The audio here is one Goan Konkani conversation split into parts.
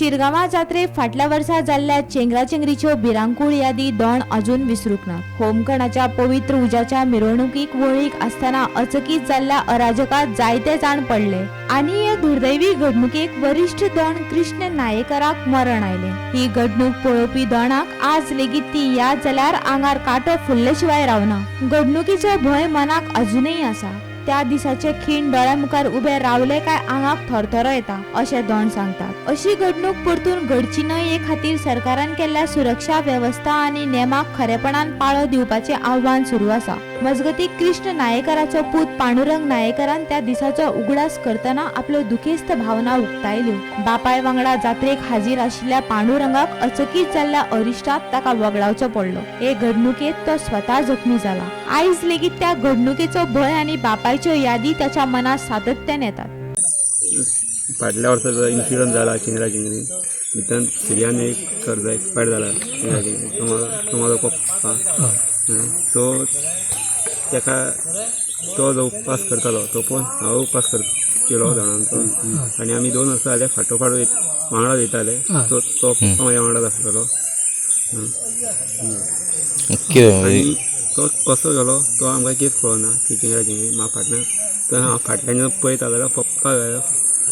शिरगांवा जात्रेक फाटल्या वर्सा जाल्ल्या चेंगराचेंगरीच्यो भिरांकूळ यादी दोण अजून विसरूंक ना. होमखणाच्या पवित्र उज्याच्या मिरवणुकीक वळीक आसतना अचकीत जाल्ल्या अराजकात जायते जाण पडले आनी हे दुर्दैवी घडणुकेक वरिश्ठ दोण कृष्ण नायेकराक मरण आयलें. ही घडणूक पळोवपी दोणाक आज लेगीत ती याद जाल्यार आंगार कांटो फुल्ले शिवाय रावना. घडणुकीचो भंय मनाक अजुनूय आसा. त्या दिसाचे खीण दोळ्या मुखार उबे रावले काय आंगाक थरथरो येता अशें दोण सांगतात. अशी घडणूक परतून घडची न्हय हे खातीर सरकारान केल्ल्या सुरक्षा वेवस्था आनी नेमाक खरेपणान पाळो दिवपाचें आव्हान सुरू आसा. मजगतीं कृष्ण नायेकराचो पूत पांडुरंग नायेकरान त्या दिसाचो उगडास करतना आपल्यो दुखेस्त भावना उक्तायल्यो. बापाय वांगडा जात्रेक हाजीर आशिल्ल्या पांडुरंगाक अचकीत जाल्ल्या अरिश्टांत ताका वगडावचो पडलो. हे घडणुकेंत तो स्वता जखमी जाला. आयज लेगीत त्या घडणुकेचो भंय आनी बापायच्यो यादी ताच्या मनात सातत्यान येतात. फाटल्या वर्सा जो इन्सिडंट जाला चिंगरा चिंगरी भितर सिरियान एक सर जो एक्सपायर जाला चिंगरा चिंगरी, तो म्हजो पप्पा, सो ताका तो जो उपास करतालो तो पळोवन हांव उपास केलो जाणांचो आनी आमी 2 वर्सां जाल्यार फाटोफाट वांगडा वयताले. सो तो पप्पा म्हाज्या वांगडा आसतालो. आनी तो कसो गेलो तो आमकां कितेंच कळना. की चिंगरा चिंगरी म्हाका फाटल्यान तर हांव फाटल्यान पळयता जाल्यार पप्पा गेलो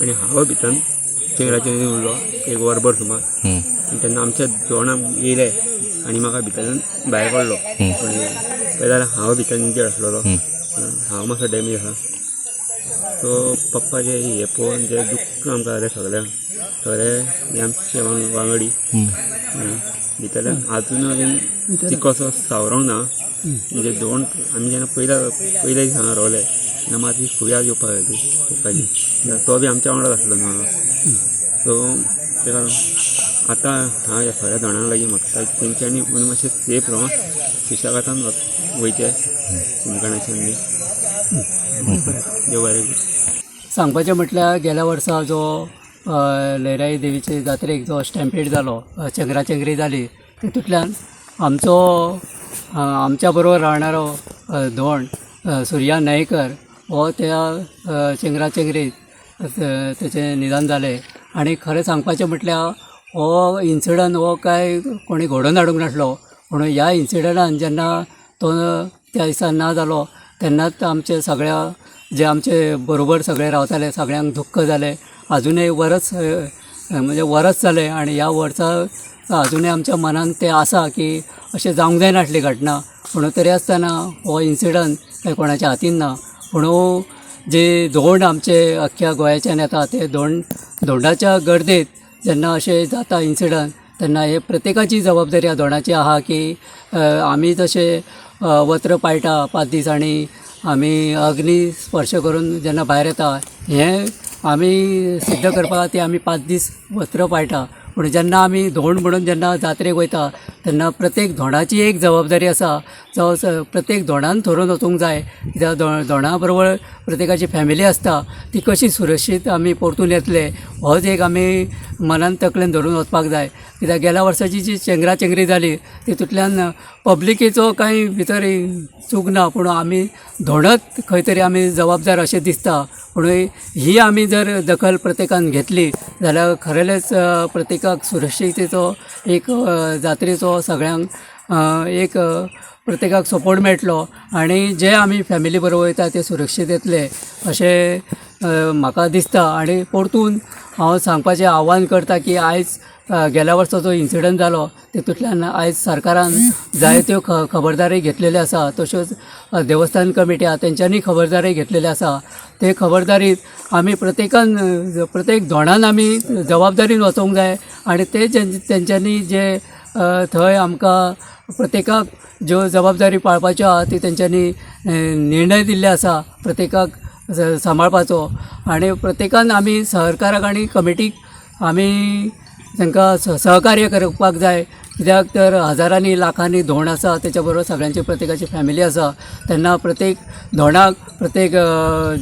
आनी हांव भितर चिंगरा चिंगरी उरलो एक वरभर सुमार. आनी तेन्ना आमच्या जेवणाक येयले आनी म्हाका भितरल्यान भायर काडलो. पळय जाल्यार हांव भितर इंजर्ड आसलेलो, हांव मातसो डॅमेज आसा. सो पप्पाचे हें पळोवन जें दुख्ख आमकां जालें सगळ्यांक, सगळे आमचे वांगडी भितरल्यान आजून अजून ती कसो सावरोंक ना. म्हणजे दोन आमी जेन्ना पयल्या दीस हांगा रावले तेन्ना म्हाका ती खूब याद येवपाक जाय ती पप्पाची. तो बी आमच्या वांगडाच आसलो न्हू. सो ताका आतां हांव ह्या सगळ्या जाणां लागीं मागता तेंच्यांनी मातशें सेफ रावन सुशेगादान वयचें होमखणाच्यान बी. देव बरें करूं. सांगपाचें म्हटल्यार गेल्या वर्सा जो लयराई देवीचे जात्रेक जो स्टॅम्पेड जालो, चेंगराचेंगरी जाली, तितूंतल्यान आमचो आमच्या बरोबर रावणारो धोंड सुर्या नायकर हो त्या चेंगराचेंगरीत तेचें निधन जालें. आनी खरें सांगपाचें म्हटल्यार हो इन्सिडंट हो कांय कोणी घडोवन हाडूंक नासलो, पूण ह्या इन्सिडंटान जेन्ना तो त्या दिसा ना जालो तेन्नाच आमचे सगळ्या जे आमचे बरोबर सगळे रावताले सगळ्यांक दुख्ख जालें. आजुनूय वरस म्हणजे वरस जालें आनी ह्या वर्सा आजुनूय आमच्या मनान तें आसा की अशें जावंक जायनासली घटना, पूण तरी आसतना हो इन्सिडंट कांय कोणाच्या हातीन ना. पूण जे धोंड आमचे अख्ख्या गोंयाच्यान येता ते धोंडाच्या गर्देत जेन्ना अशें जाता इन्सिडंट तेन्ना हे प्रत्येकाची जबाबदारी ह्या धोंडाची आसा की आमी जशे वस्त्र पाळटा 5 दीस आनी आमी अग्नी स्पर्श करून जेन्ना भायर येता हें आमी सिद्ध करपा खातीर आमी 5 दीस वस्त्र पाळटा. पूण जेन्ना आमी धोंड म्हणून जेन्ना जात्रेक वयता तेन्ना प्रत्येक धोंडाची एक जबाबदारी आसा, जावं प्रत्येक धोंडान थरोवन वचूंक जाय. कित्याक धोंडा बरोबर प्रत्येकाची फॅमिली आसता, ती कशी सुरक्षीत आमी परतून येतले होच एक आमी मनान तकलेन धरून वचपाक जाय. कित्याक गेल्या वर्साची जी चेंगराचेंगरी जाली तितूंतल्यान पब्लिकेचो कांय भितर चूक ना, पूण आमी धोंडच खंय तरी आमी जबाबदार अशें दिसता. पूण ही आमी जर दखल प्रत्येकान घेतली जाल्यार खरेलेच प्रत्येकाक सुरक्षितेचो एक जात्रेचो सगळ्यांक एक प्रत्येकाक सपोर्ट मेळटलो आनी जे आमी फॅमिली बरोबर वयता ते सुरक्षीत येतले अशें म्हाका दिसता. आनी परतून हांव सांगपाचें आव्हान करता की आयज गेल्या वर्सा जो इन्सिडंट जालो तितूंतल्यान आयज सरकारान जायत्यो खबरदारी घेतलेल्यो आसा, तश्योच देवस्थान कमिटी आसा तेंच्यांनी खबरदारी घेतलेली आसा. ते खबरदारीत आमी प्रत्येकान प्रत्येक धोंडान आमी जबाबदारीन वचोंक जाय आनी ते तेंच्यांनी जे थंय आमकां प्रत्येकाक ज्यो जबाबदारी पाळपाच्यो आसा ती तेंच्यांनी निर्णय दिल्ले आसा प्रत्येकाक सांबाळपाचो. आनी प्रत्येकान आमी सरकाराक आनी कमिटीक आमी तांकां सहकार्य करपाक जाय. कित्याक तर हजारांनी लाखांनी धोंड आसा, तेच्या बरोबर सगळ्यांची प्रत्येकाची फॅमिली आसा, तेन्ना प्रत्येक धोंडाक प्रत्येक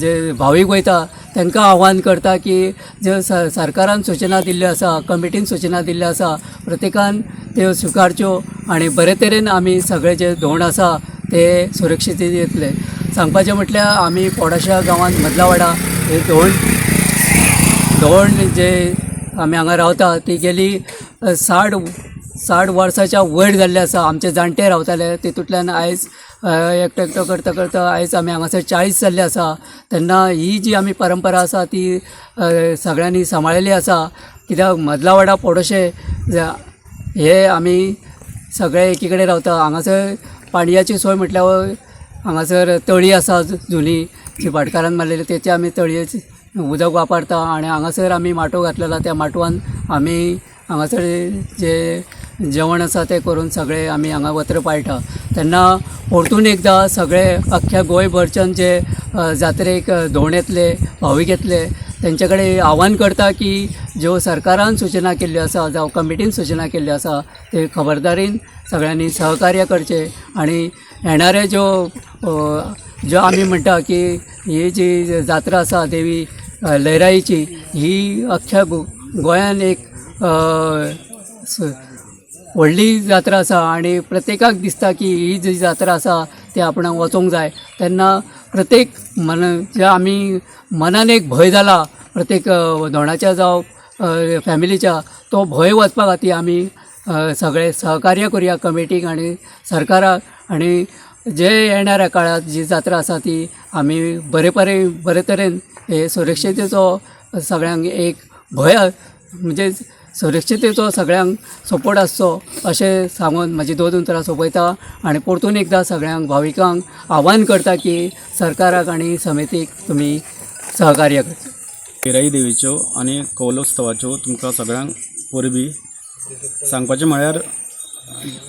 जे भावीक वयता तांकां आव्हान करता की जे सरकारान सुचना दिल्ल्यो आसा, कमिटीन सुचना दिल्ल्यो आसा, प्रत्येकान त्यो स्विकारच्यो आनी बरे तरेन आमी सगळे जे धोंड आसा ते सुरक्षीत येतले. सांगपाचें म्हटल्यार आमी पोडाशा गांवांत मदलावाडा हे धोंड जे आमी हांगा रावता ती गेली 60 वर्साच्या वयर जाल्ले आसा. आमचे जाणटे रावताले तितूंतल्यान आयज एकटो एकटो करता करता आयज आमी हांगासर 40 जाल्ले आसा. तेन्ना ही जी आमी परंपरा आसा ती सगळ्यांनी सांबाळिल्ली आसा. कित्याक मदलावाडा पोडोशे हे आमी सगळे एकी कडेन रावता. हांगासर पाणयाची सोय म्हटल्यार हांगासर तळी आसा जुनी जी भाटकारान मारलेली, तेचे आमी तळयेची उदक वापरता. आनी हांगासर आमी माटोव घातलेलो, त्या माटवान आमी हांगासर जे जेवण आसा तें करून सगळे आमी हांगा वत्र पाळटा. तेन्ना परतून एकदां सगळे अख्ख्या गोंयभरच्यान जे जात्रेक धोंड येतले, भावीक येतले, तेंचे कडेन आव्हान करता की ज्यो सरकारान सुचना केल्ल्यो आसा जावं कमिटीन सुचना केल्ल्यो आसा ते खबरदारीन सगळ्यांनी सहकार्य करचें. आनी येणारे ज्यो ज्यो आमी म्हणटा की ही जी जात्रा आसा देवी लयराईची, ही अख्ख्या गोंयान एक व्हडली जात्रा आसा आनी प्रत्येकाक दिसता की ही जी जात्रा आसा ती आपणाक वचोंक जाय. तेन्ना प्रत्येक मन जे आमी मनान एक भंय जाला प्रत्येक धोंडाच्या जावं फॅमिलीच्या, तो भंय वचपा खातीर आमी सगळे सहकार्य करुया कमिटीक आनी सरकाराक. आनी जे येणाऱ्या काळांत जी जात्रा आसा ती आमी बरे तरेन हे सुरक्षतेचो सगळ्यांक एक भंय म्हणजे सुरक्षतेचो सगळ्यांक सपोर्ट आसचो अशें सांगून म्हाजी दोन उतरां सोंपयता. आनी परतून एकदां सगळ्यांक भाविकांक आव्हान करता की सरकाराक आनी समितीक तुमी सहकार्य करचें. लयराई देवीच्यो आनी कौलोत्सवाच्यो तुमकां सगळ्यांक परबी. सांगपाचें म्हळ्यार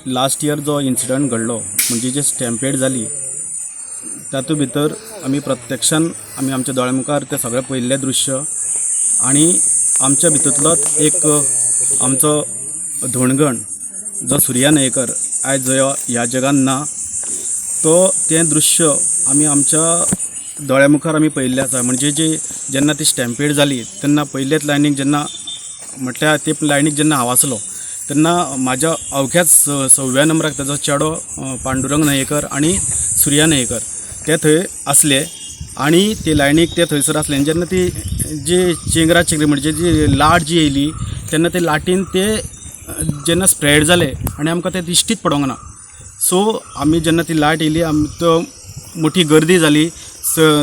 लास्ट इयर जो इन्सिडंट घडलो म्हणजे जे स्टॅम्पेड जाली तातूंत भितर आमी प्रत्यक्षान आमी आमच्या दोळ्या मुखार तें सगळें पळयल्लें दृश्य आनी आमच्या भितूंतलोच एक आमचो धोणगण जो सुर्या नायकर आयज जो ह्या जगान ना, तो तें दृश्य आमी आमच्या दोळ्या मुखार आमी पळयल्लें आसा. म्हणजे जी जेन्ना ती स्टॅम्पेड जाली तेन्ना पयलेच लायनीक जेन्ना म्हटल्यार ते लायनीक जेन्ना हांव आसलो तेन्ना म्हाज्या अवघ्याच 6व्या नंबराक ताजो चेडो पांडुरंग नायकर आनी सुर्या नायकर ते थंय आसले आनी ते लायनीक ते थंयसर आसले. आनी जेन्ना ती जी चेंगरा चेंगरी म्हणजे जी लाट जी येयली तेन्ना ते लाटीन ते जेन्ना स्प्रेड जाले आनी आमकां ते दिश्टीच पडोंक ना. सो आमी जेन्ना ती लाट येयली आमी तो मोठी गर्दी जाली,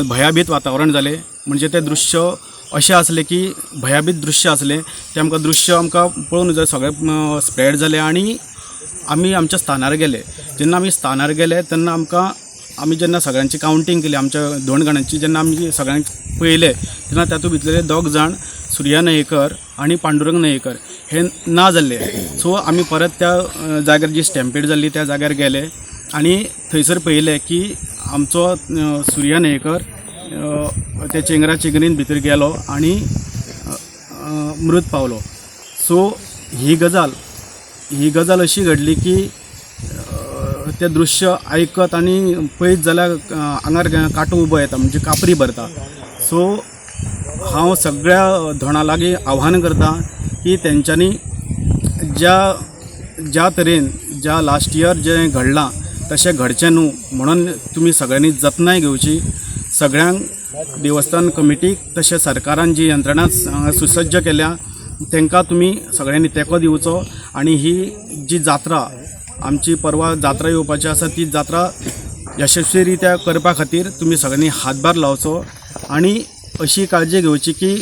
भयाभीत वातावरण जालें. म्हणजे तें दृश्य अशें आसलें की भयाभीत दृश्य आसलें तें आमकां दृश्य आमकां पळोवंक जाय. सगळें स्प्रेड जालें आनी आमी आमच्या स्थानार गेले. जेन्ना आमी स्थानार गेले तेन्ना आमकां आमी जेन्ना सगळ्यांची कावंटींग केली आमच्या धोंडगणांची, जेन्ना आमी सगळ्यांक पळयलें तेन्ना तातूंत भितरले दोग जाण सुर्या नायकर आनी पांडुरंग नायकर हे ना जाल्ले. सो आमी परत त्या जाग्यार जी स्टॅम्पेड जाल्ली त्या जाग्यार गेले आनी थंयसर पळयलें की आमचो सुर्या नायकर त्या चेंगरा चेंगरीन भितर गेलो आनी मृत पावलो. सो ही गजाल अशी घडली की तें दृश्य आयकत आनी पळयत जाल्यार आंगार कांटो उबो येता, म्हणजे कापरी भरता. सो हांव सगळ्या धोणां लागीं आव्हान करता की तेंच्यांनी ज्या ज्या तरेन ज्या लास्ट इयर जें घडलां तशें घडचें न्हू म्हणून तुमी सगळ्यांनी जतनाय घेवची. सगळ्यांक देवस्थान कमिटीक तशें सरकारान जी यंत्रणां सुसज्ज केल्या तांकां तुमी सगळ्यांनी तेंको दिवचो. आनी ही जी जात्रा आमची परवा जात्रा येवपाची आसा ती जात्रा यशस्वी रित्या करपा खातीर तुमी सगळ्यांनी हातभार लावचो आनी अशी काळजी घेवची की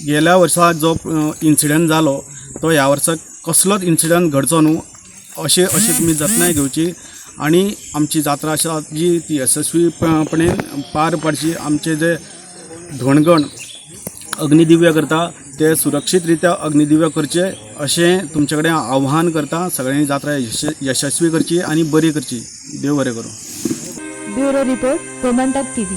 गेल्या वर्सा जो इन्सिडंट जालो तो ह्या वर्सा कसलोच इन्सिडंट घडचो न्हू अशें अशी तुमी जतनाय घेवची आनी आमची जात्रा आसा जी ती यशस्वीपणे पार पाडची. आमचे जे धोणगण अग्निदिव्य करता ते सुरक्षीत रित्या अग्निदिव्य करचे अशें तुमचे कडेन आव्हान करता. सगळ्यांनी जात्रा यशस्वी करची आनी बरी करची. देव बरें करूं. Bureau report, Gomantak TV.